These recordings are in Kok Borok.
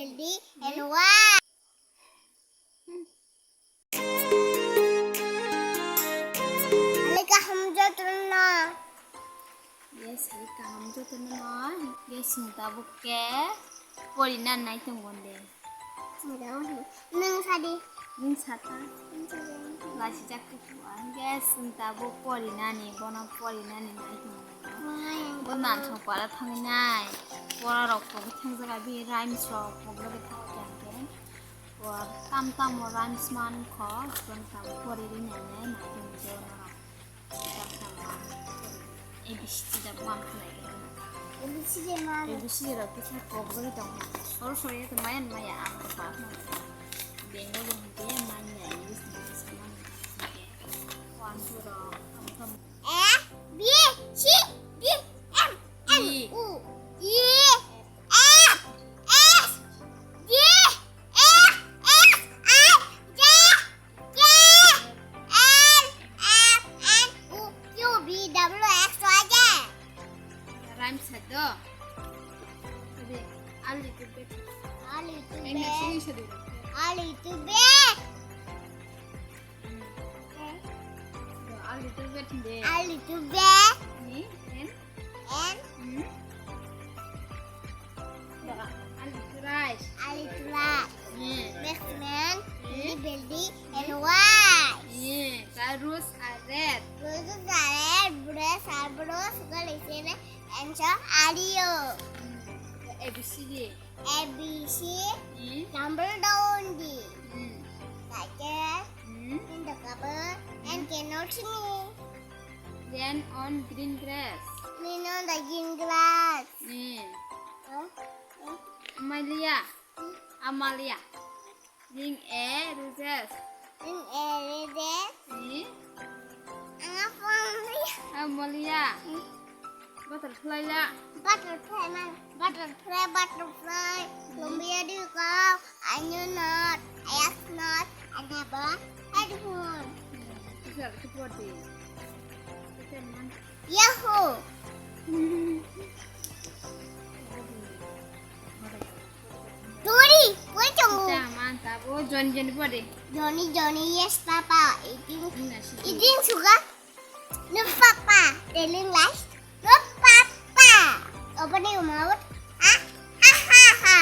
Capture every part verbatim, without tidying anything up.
Di and why? Alika hamjo tunna. Yes, alika hamjo tunna. Yes, tabuk ke. Pori na nai tong gonde. Nung sadi. Nung sata. Lasi jak tu. Hingke chwng tabuk porinani, bono porinani nai tongo. Bo naithok para thangwi nai. Pora rok kok thangjaga bi rhymes rok kok logi thangwi tongkhe. Bo tam tamo rhymes mankho, chwng tabuk pori rinani nai tongo. A B C D da buan khlai. A B C D ma. A B C D rok kisa kok logi tongkha. Sor sor ya to maya maya ang kok pa. Bengali hingke manya English ni kisa manya. One, two rok, thum, thum. A, B, C, D, M, N, O, P, F, S, G, H, I, J, K, L, M, N, O, Q, B, W, X, Y, Z. Rhyme sado. Abi, a little bit. A little bit. A little bit. A little bit hindi. A little bit. Ni, and? And? Hmm? A little rice. A little rice. Yeah. Basement, yeah. Building, and white. Yeah. The roots are red. Roses are red, breads are blue, sugar is in it, and so are you. Hmm. A B C D. A B C, hmm? Tumble down the. Hmm. Like a, hmm? In the cupboard, and cannot see me. Ran on green grass. Ran on the green grass. Hmm. Huh? Huh? Amalia. Hmm? Amalia. Ring a roses. Ring a roses. Hmm? Amalia. Amalia. Hmm? Butterfly la. Butterfly man. Butterfly, butterfly. Hmm? Lumbia di kau. I knew not. I asked not. I never had one. Hmm. Bisa, bisa buat deh. Bisa, man. Yahoo! Tori, wait a minute. Kita man tabo Johnny Johnny pore. Johnny Johnny, yes papa. Eating, eating sugar. No papa, telling lies. No papa. Open your mouth. Ah, ha ha ha.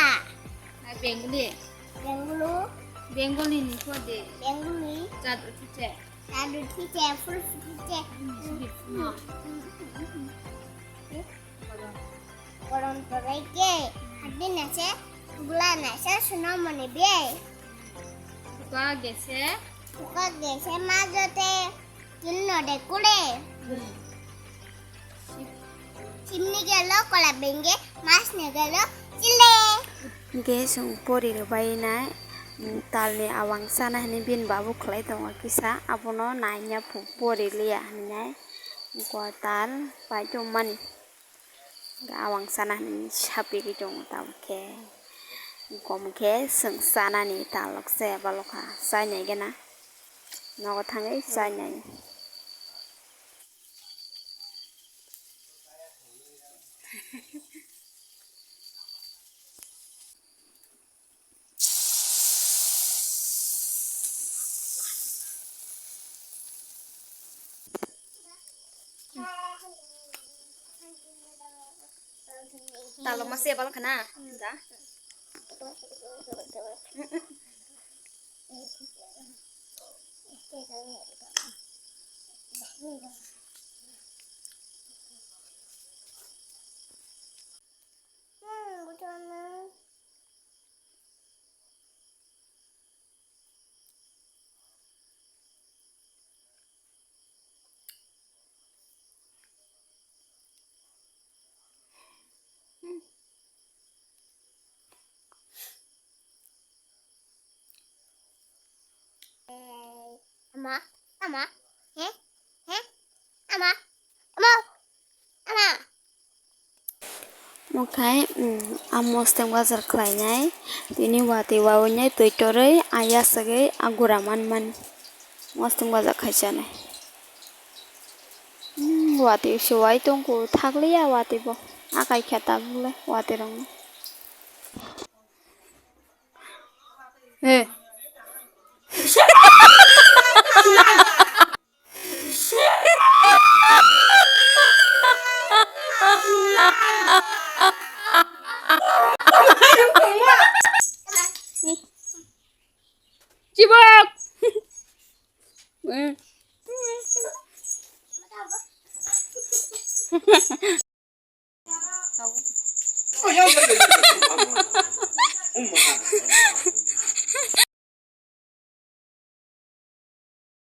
Hai Bengali. Bengali. Bengali ni pore. Bengali. Jat uthi che. Adu thiche, full thiche. Koron torai ke, hadi nase, gula nase, suno mone be. Buka gese. Buka gese, majote, kinno de kule. Simni gelo kola benge, mas ni gelo chile. Hingke chwng pori rwbainai, mm, talni awang sana hinwi bini babu khlai tongo kisa, abono naiya phu pori liya hinwi nai, hwnkhe tal pai tongmani. Hwnkhe awang sana hinwi sapigwi tongo tabuk khe, hwnkhe chwng chanani talok se balokha, chainai gana nogo thangwi chainai. Talo mase bal khana da. Ama, ama, he, he, ama, ama, ama. Omokhai, mm, a mostheng bazar khlainai, tini watwi wawi nai twi torwi ayasagwi a gura manmani mostheng bazar khai chanai. Mm, watwi se wai tongkhu thakliya watwi bo, akai kha tabukle watwi rokno. He. Chibok.